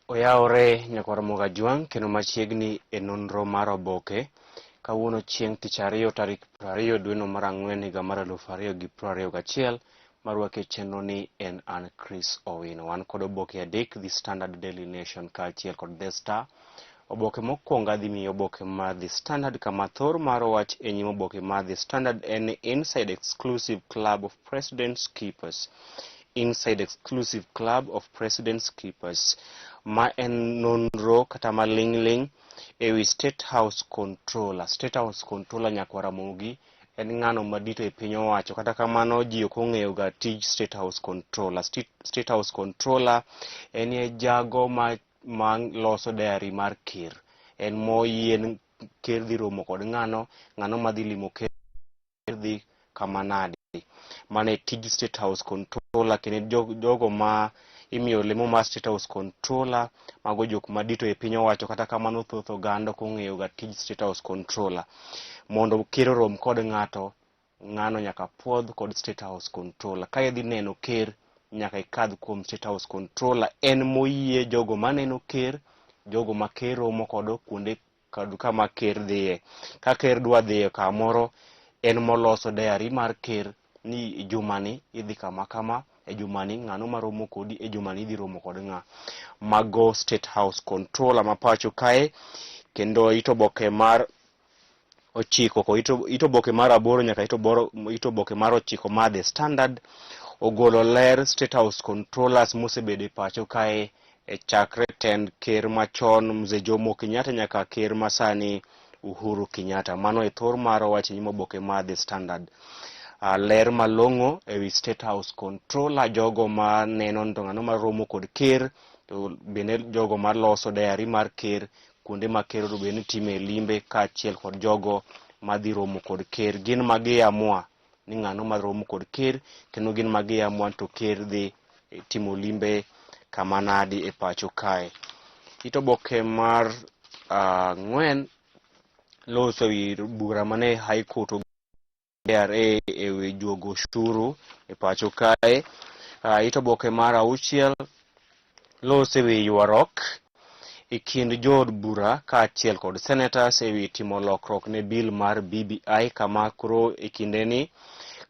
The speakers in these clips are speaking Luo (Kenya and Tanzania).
Oyawore nyakwar Mogajwang' kendo machiegni e nonro mar oboke. Kawuono chieng' tich ariyo tarik 20 dweno mar ang'wen higa mar 2021 marwaki e chenro ni en an Chris Owino. Wan kod oboke adek, The Standard, Daily Nation kaachiel kod The Star. Oboke mokwongo adhi miyi oboke mar The Standard kama thor mar wach e nyim oboke mar The Standard en ni Inside Exclusive Club of President's Keepers. Inside Exclusive Club of President's Keepers. Ma en nonro kata maling'ling' ewi State House Controller. State House Controller nyakwar Ramogi en ng'ano madito e piny owacho. Kata kamano ji ok ong'eyo ga tij State House Controller. State House Controller en e jago ma loso diary mar ker. En moyien ker dhi romo kod ng'ano, ng'ano madhi limo ker dhi kama nade. Mano e tij State House Controller kendo jogo ma imiyo lemo mar State House Controller mago jok madito e piny owacho. Kata kamano thoth oganda ok ong'eyo ga tij State House Controller. Mondo ker orom kod ng'ato, ng'ano nyaka puodh kod State House Controller. Ka idhi neno ker, nyaka ikadh kuom State House Controller. En moyie jogo maneno ker, jogo ma ker romo kodo kuonde kod kama ker dhiye. Ka ker dwa dhiye kamoro, en moloso diary mar ker ni jumani idhi kama kama, e jumani ng'ano maromo kodi, e jumani idhi romo kod ng'a. Mago State House Controller ma pacho kae, kendo it oboke mar ochiko ko it oboke mar aboro nyaka it oboke mar ochiko mar The Standard ogolo ler State House Controllers mosebedo e pacho kae e chakre tend ker machon Mzee Jomo Kenyatta nyaka ker masani Uhuru Kenyatta. Mano e thor mar wach e nyim oboke mar The Standard. Ler malong'o ewi State House Controller, jogo ma neno ni to ng'ano maromo kod ker, to bende jogo maloso diary mar ker, kuonde ma ker onego bed ni time limbe kaachiel kod jogo madhi romo kod ker. Gin ma giamua ni ng'ano maromo kod ker kendo gin ma giamua to ker dhi timo limbe kama nadi e pacho kae. It oboke mar ang'wen loso wi bura mane High Court KRA e wi juogo osuru e pacho kae. It oboke mar auchiel loso e wi ywaruok e kind jood bura kaachiel kod senators e wi timo lokruok ne bill mar BBI, kama koro e kindeni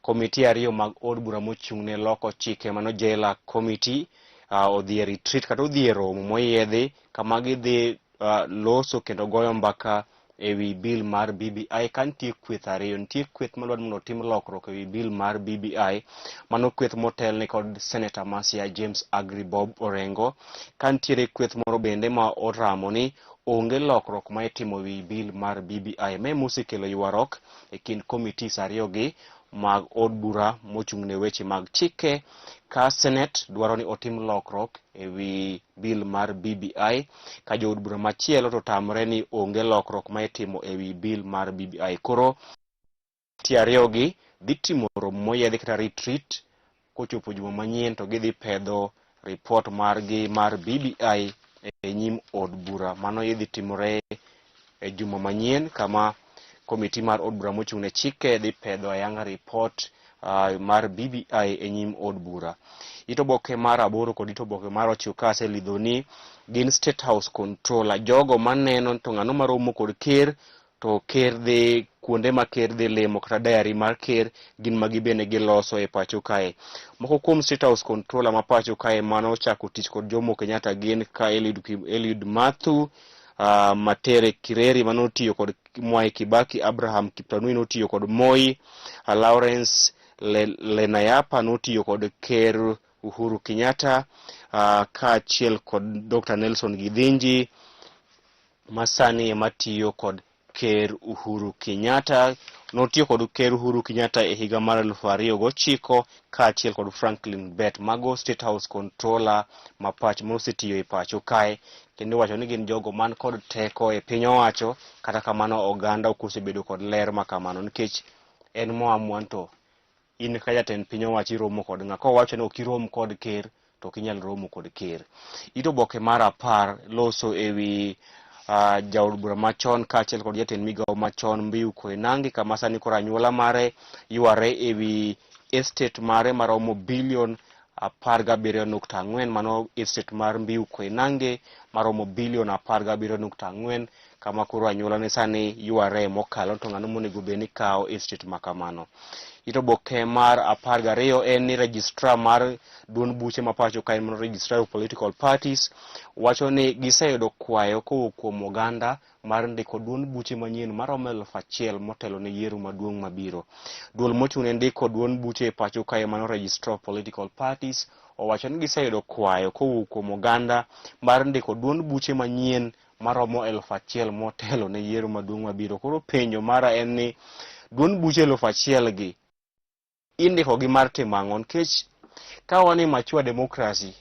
komiti ariyo mag od bura mochung' ne loko chike mano Jela Committee odhi e retreat kata odhi e romo moyiedhi kama gidhi loso kendo goyo mbaka e wi bill mar BBI. Ka nitie kweth ariyo, nitie kweth madwaro mondo otim lokruok e wi bill mar BBI, mano kweth motelne kod Senator ma Siaya James Agri Bob Orengo, ka nitiere kweth moro bende ma oramo ni onge lokruok ma itimo e wi bill mar BBI. Ma emosekelo ywaruok e kind committees ariyo gi mag od bura mochung' ne weche mag chike, ka Senate dwaro ni otim lokruok e wi bill mar BBI, ka jood bura machielo to tamre ni onge lokruok ma itimo e wi bill mar BBI. Koro ti ariyo gi dhi timo romo moyiedhi kata retreat kochopo juma manyien to gidhi pedho report margi mar BBI e nyim od bura. Mano idhi timore e juma manyien kama komiti mar od bura mochung' ne chike dhi pedho ayanga report mar BBI e nyim od bura. It oboke mar aboro kod it oboke mar ochiko ka aselidho ni gin State House Controller, jogo maneno to ng'ano maromo kod ker to ker dhi kuonde ma ker dhi limo kata diary mar ker gin magi bende giloso e pacho kae. Moko kuom State House Controller ma pacho kae mano ochako tich kod Jomo Kenyatta gin ka Eliud Mathu, Matere Kireri mano otiyo kod Mwai Kibaki, Abraham Kiptanui notiyo kod Moi, Lawrence Lenayapa notiyo kod Ker Uhuru Kenyatta, kaachiel kod Dr. Nelson Githinji masani ema tiyo kod Ker Uhuru Kenyatta. Notiyo kod Ker Uhuru Kenyatta e higa mar 2009 kaachiel kod Franklin Bett. Mago State House Controller ma pach mosetiyo e pacho kae kendo iwacho ni gin jogo man kod teko e piny owacho. Kata kamano oganda ok osebedo kod ler ma kamano nikech en moamua to in ka jatend piny owacho iromo kod ng'a kowacho ni ok irom kod ker to ok inyal romo kod ker. It oboke mar 10 loso e wi jaod bura machon kaachiel kod jatend migawo machon Mbiyu Koinange kama sani koro anyuola mare yware e wi estate mare maromo bilion 17.4. Mano estate mar Mbiu Koinange maromo bilion 17.4, kama koro anyuola ne sani yware mokalo to ng'ano monego bed ni kawo estate ma kamano. It oboke mar 12 en ni registrar mar duond buche ma pacho kae, mano Registrar of Political Parties, wacho ni giseyudo kwayo kowuok kuom oganda mar ndiko duond buche manyien maromo 1000 motelo ne yiero maduong' mabiro. Duol mochung' ne ndiko duond buche e pacho kae, mano Registrar of Political Parties, owacho ni giseyudo kwayo kowuok kuom oganda mar ndiko duond buche manyien maromo 1000 motelo ne yiero maduong' mabiro. Koro penjo mara en ni duond buche 1000 gi indiko gi mar timo ang'o? Nikech ka wan e mature democracy,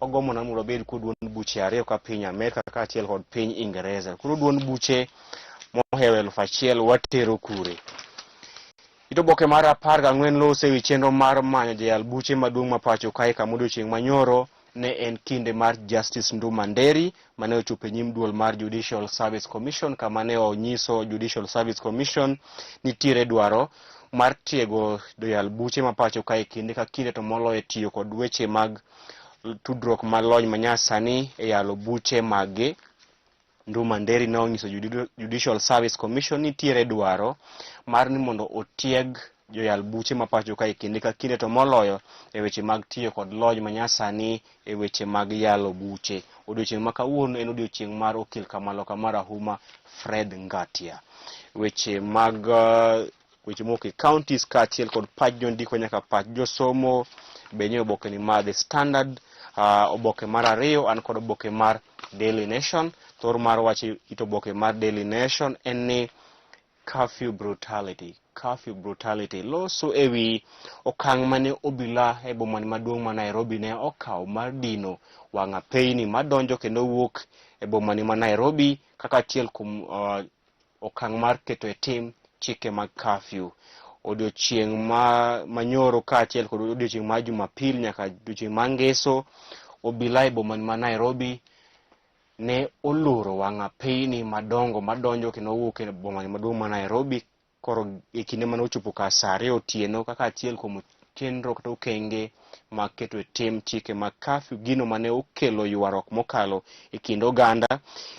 ogombo na mondo wabed kod duond buche ariyo ka piny Amerka kaachiel kod piny Ingereza. Koro duond buche mohewo 1000 watero kure? It oboke mar 14 loso ewi chenro mar manyo jayal buche maduong' ma pacho kae, kama odiochieng' manyoro ne en kinde mar Justice Nduma Nderi mane ochopo e nyim duol mar Judicial Service Commission, kama ne onyiso Judicial Service Commission nitiere dwaro mar tiego joyal buche ma pacho kae kinde ka kinde, to moloyo tiyo kod weche mag tudruok malony manyasani e yalo buche maggi. Nduma Nderi ne onyiso Judicial Service Commission nitiere dwaro mar ni mondo otieg joyal buche ma pacho kae kinde ka kinde, to moloyo e weche mag tiyo kod lony manyasani e weche mag yalo buche. Odiochieng' ma kawuono en odiochieng' mar okil Kamalo Kamarahuma Fred Ngatia. Weche mag weche mowuok e counties kaachiel kod pach jondiko nyaka pach josomo be nie oboke ni mar The Standard. Oboke mar ariyo an kod oboke mar Daily Nation. Thor mar wach it oboke mar Daily Nation en ni curfew brutality. Curfew brutality loso ewi okang' mane obila e boma maduong' ma Nairobi ne okawo mar dino wang' apeyni madonjo kendo wuok e boma ma Nairobi kaka achiel kuom okang' mar keto e tim chike mag curfew. Odiochieng' ma manyoro kaachiel kod odiochieng' mar Jumapil nyaka odiochieng' mar Ngeso, obila e boma ma Nairobi ne oloro wang' apeyni madongo madonjo kendo wuok e boma maduong' ma Nairobi koro e kinde mane ochopo kar saa 2 otieno, kaka achiel kuom chenro kata okenge mag keto e tim chike mag curfew, gino mane okelo ywaruok mokalo e kind oganda,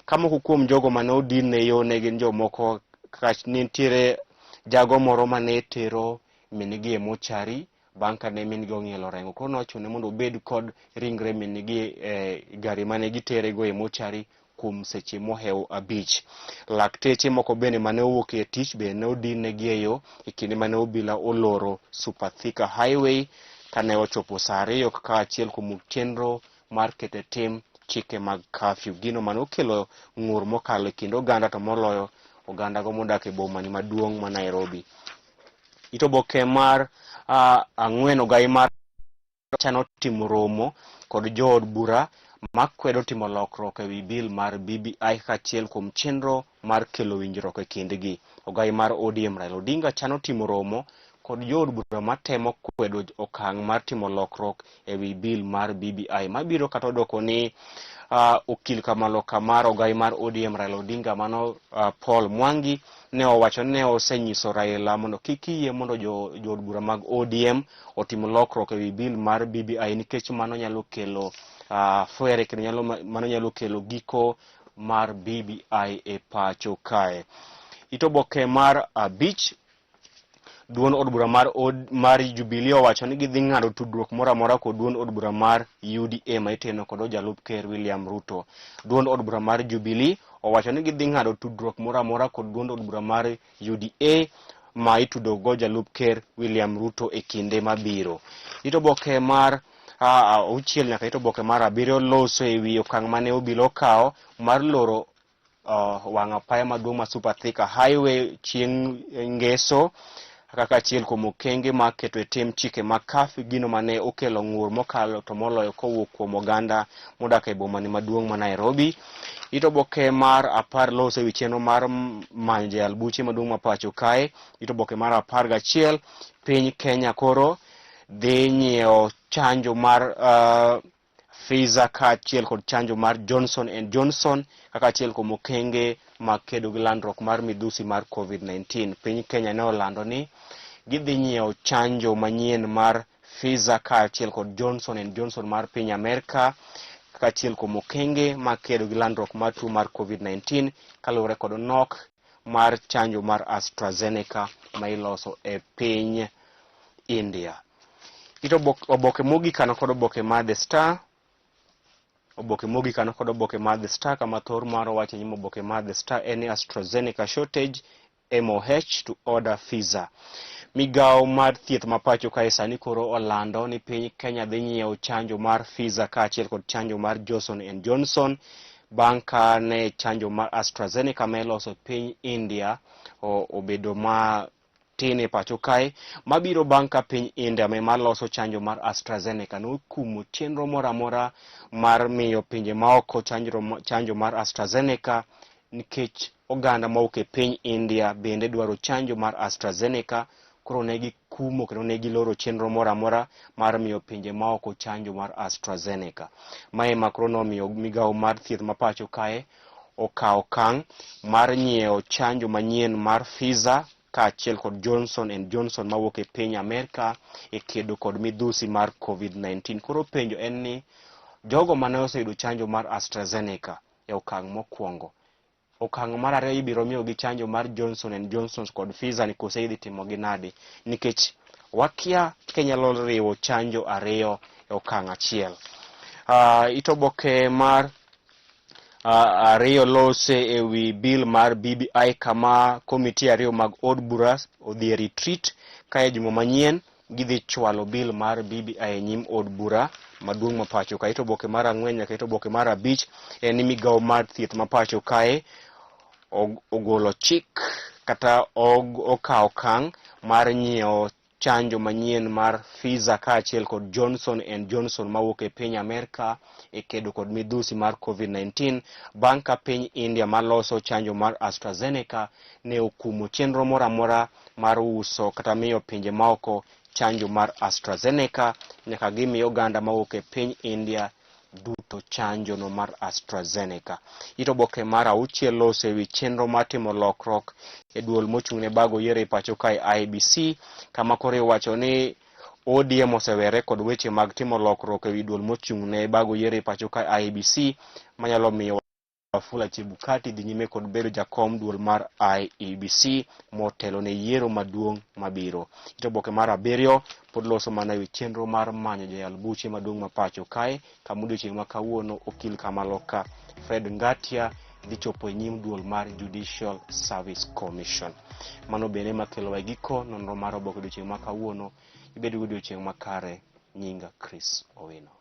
ka moko kuom jogo mane odin ne yo ne gin jomoko kaka nitiere jago moro mane tero min gi e mochari bang' kane min gi ong'ielo rengo. Koro nochune mondo obed kod ringre min gi e gari mane giterego e mochari kuom seche mohewo 5. Lakteche moko bende mane owuok e tich bende ne odin negi e yo e kinde mane obila oloro Super Thika Highway kane ochopo saa 2, kaka achiel kuom chenro mar keto e tim chike mag curfew, gino mane okelo ng'ur mokalo e kind oganda, to moloyo oganda go modak e boma ni maduong' ma Nairobi. It oboke mar 4, ogai mar chano timo romo kod jood bura makwedo timo lokruok ewi bill mar BBI kaka achiel kuom chenro mar kelo winjruok e kindgi. Ogai mar ODM Raila Odinga chano timo romo kod jood bura matemo kwedo okang' mar timo lokruok ewi bill mar BBI mabiro, kata odoko ni okil Kamalo Kamar ogai mar ODM Raila Odinga mano Paul Mwangi ne owacho ni ne osenyiso Raila mondo kik yie mondo jood bura mag ODM otim lokruok ewi bill mar BBI, nikech mano nyalo kelo fwere kendo mano nyalo kelo giko mar BBI e pacho kae. It oboke mar 5, duond od bura mar Jubilee owacho ni gidhi ng'ado tudruok moro amora kod duond od bura mar UDA ma iteno kod jalup ker William Ruto. Duond od bura mar Jubilee owacho ni gidhi ng'ado tudruok moro amora kod duond od bura mar UDA ma itudo go jalup ker William Ruto e kinde mabiro. It oboke mar 6 nyaka it oboke mar 7 loso ewi okang' mane obila okawo mar loro wang' apaya maduong' ma Super Thika Highway chieng' Ngeso kaka achiel kuom okenge mag keto e tim chike mag curfew, gino mane okelo ng'ur mokalo to moloyo kowuok kuom oganda modak e boma ni maduong' ma Nairobi. It oboke mar 10 loso ewi chenro mar manyo jayal buche maduong' ma pacho kae. It oboke mar 11, piny Kenya koro dhi nyiewo chanjo mar Pfizer kaachiel kod chanjo mar Johnson and Johnson kaka achiel kuom okenge mag kedo gi landruok mar midhusi mar COVID-19. Piny Kenya ne olando ni gidhi nyiewo chanjo manyien mar Pfizer kaachiel kod Johnson and Johnson mar piny Amerka kaka achiel kuom okenge mag kedo gi landruok mar tuo mar COVID-19 kaluwore kod nok mar chanjo mar AstraZeneca ma iloso e piny India. Ito oboke mogik kano kod oboke mar The Star. Oboke mogik kano kod oboke mar The Star kama thor mar wach e nyim oboke mar The Star en ni AstraZeneca shortage MOH to order Pfizer. Migawo mar thieth ma pacho kae sani koro olando ni piny Kenya dhi nyiewo chanjo mar Pfizer kaachiel kod chanjo mar Johnson and Johnson bang' ka ne chanjo mar AstraZeneca ma iloso e piny India obedo ma tin e pacho kae mabiro bang' ka piny India ma loso chanjo mar AstraZeneca nokumo chenro moro amora mar miyo pinje maoko chanjo mar AstraZeneca nikech oganda mawuok e piny India bende dwaro chanjo mar AstraZeneca. Koro ne gikumo kendo ne giloro chenro moro amora mar miyo pinje maoko chanjo mar AstraZeneca. Mae ma koro nomiyo migawo mar thieth ma pacho kae okawo okang' mar nyiewo chanjo manyien mar Pfizer kaachiel kod Johnson and Johnson mawuok e piny Amerka e kedo kod midhusi mar COVID-19. Koro penjo en ni jogo mane oseyudo chanjo mar AstraZeneca e okang' mokwongo, okang' mar ariyo ibiro miyogi chanjo mar Johnson and Johnson kod Pfizer ni kose idhi timogi nade? Nikech wakia kinyalo riwo chanjo ariyo e okang' achiel. Itoboke mar ariyo lose e wi bill mar BBI kama komiti ariyo mag od bura odhi e retreat kae juma manyien gidhi chwalo bill mar BBI e nyim od bura maduong' ma pacho kae. Ito oboke mar 4 nyaka ito oboke mar 5 en ni migawo mar thieth ma pacho kae ogolo chik kata okawo okang' mar nyiewo chanjo manyien mar Pfizer kaachiel kod Johnson and Johnson mawuok e piny Amerka e kedo kod midhusi mar COVID-19 bang' ka piny India maloso chanjo mar AstraZeneca ne okumo chenro moro amora mar uso kata miyo pinje maoko chanjo mar AstraZeneca nyaka gimi oganda mawuok e piny India duto chanjo no mar AstraZeneca. Ito oboke mar 6 loso ewi chenro mar timo lokruok e duol mochung' ne bago yiero e pacho kae IEBC kama koro iwacho ni ODM osewere kod weche mag timo lokruok ewi duol mochung' ne bago yiero e pacho kae IEBC manyalo miyo Wafula Chebukati dhi nyime kod bedo jakom duol mar IEBC motelo ne yiero maduong' mabiro. Ito oboke mar 7 pod loso mana ewi chenro mar manyo jayal buche maduong' ma pacho kae kama odiochieng' ma kawuono okil Kamaloka Fred Ngatia dhi chopo e nyim duol mar Judicial Service Commission. Mano bende makelowa e giko nonro mar oboke odiochieng' ma kawuono. Ibed gi odiochieng' makare. Nyinga Chris Owino.